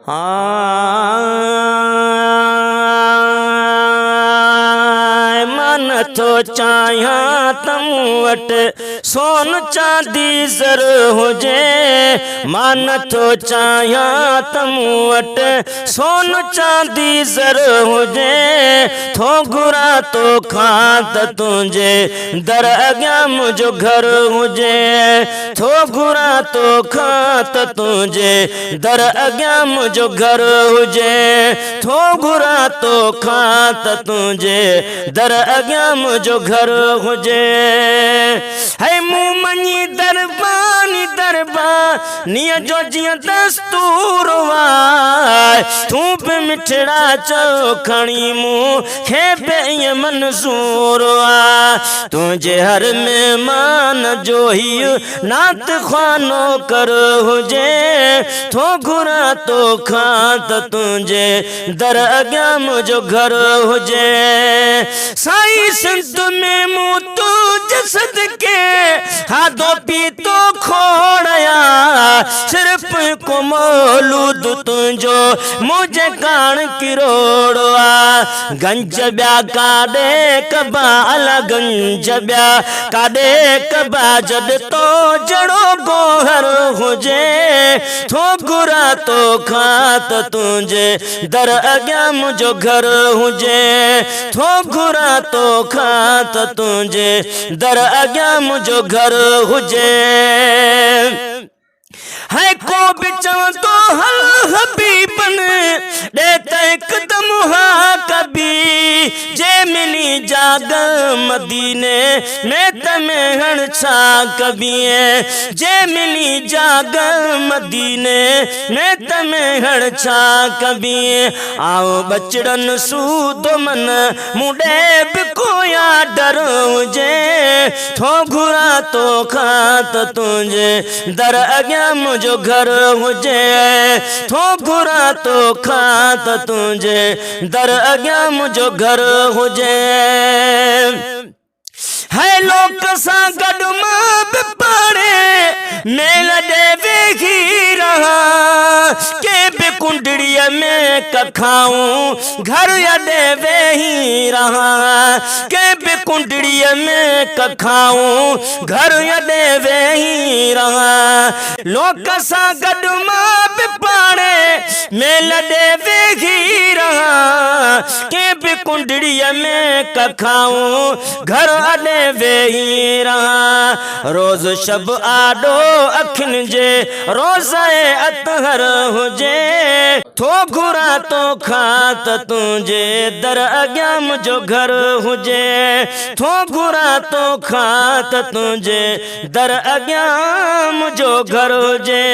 آء مان نٿو چاهيان ته مون وٽ سون چاندي زر هجي، مان نٿو چاهيان ته مون وٽ سون چاندي زر هجي، ٿو گهران توکان ته تنهنجي در اڳيان منهنجو گهر هجي، ٿو گهران توکان ته تنهنجي در اڳيان منهنجو گهر هجي، ٿو گهران توکان ته تنهنجي در اڳيان منهنجو گهر هجي. هي مون مڃي درباني دربانيء جو جيئن دستور واء، تون به مٺڙا چئو کڻي مون کي به ائين منظور آ. تنهنجي هر مهمان جو هيء نعت خوانو ڪر هجي، ٿو گهران توکان ته تنهنجي در اڳيان منهنجو گهر هجي. سائين سنڌ ۾ مون تنهنجي صدقي کاڌو پيتو کوڙيا، صرف هڪ مولود تنهنجو منهنجي ڪاڻ ڪروڙ آ. گنج ٻيا ڪاڏي ڪبا الا گنج ٻيا ڪاڏي ڪبا جڏ تو جهڙو گوهر هجي، ٿو گهران توکان ته تنهنجي در اڳيان منهنجو گهر هجي، ٿو گهران توکان ته تنهنجي در اڳيان منهنجو گهر هجي. هي ڪو به چوندو هل حبيبن ڏي ته هڪدم ها ڪبي، جي ملي جاڳ مديني ۾ ته ميهڻ ڇا ڪبي، جي ملي جاڳ مديني ۾ ته ميهڻ ڇا ڪبي. آئون ٻچڙن سوڌو من مون ڏي به ڪو آڊر هجي، ٿو گهران توکان ته تنهنجي در اڳيان منهنجو گهر هجي، ٿو گهران توکان ته تنهنجي در اڳيان منهنجو گهر هجي. هي لوڪ سان گڏ مان به پاڻي ميل ڏي ويهي رهان، ڪنهن به ڪنڊڙيء ۾ ڪکائون گهر اڏي ويهي رهان، ڪنهن به ڪنڊڙيء ۾ ڪکائون گهر اڏي ويهي رهان. لوڪ سان گڏ مان به پاڻي ميل ڏي ويهي رهان، ڪنهن به ڪنڊڙيء ۾ ڪکائون گهر اڏي ويهي رهان. روز شب آڏو اکين جي روضه اطهر هجي، ٿو گهران توکان ته تنهنجي در اڳيان منهنجو گهر هجي، ٿو گهران توکان ته تنهنجي در اڳيان منهنجو گهر هجي.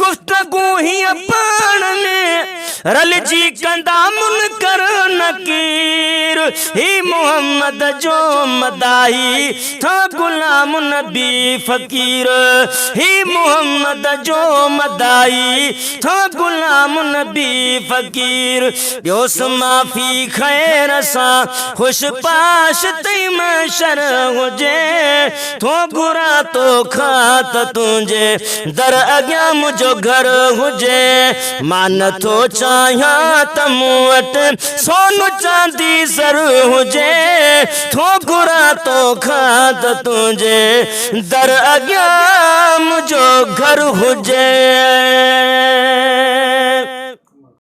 گفتگو هيئن پاڻ ۾ رلجي ڪندا منڪر نڪير، هي محمد جو مداحي ٿا غلام نبي فقير، هي محمد جو مداحي ٿا غلام نبي فقير. ڏيوس معافي خير سان خوش پاش تئي محشر هجي، ٿو گهران توکان ته تنهنجي در اڳيان منهنجو گهر هجي. مان نٿو چاهيان ته مون وٽ سون چاندي زر هجي، ٿو گهران توکان ته تنهنجي در اڳيان منهنجو گهر هجي.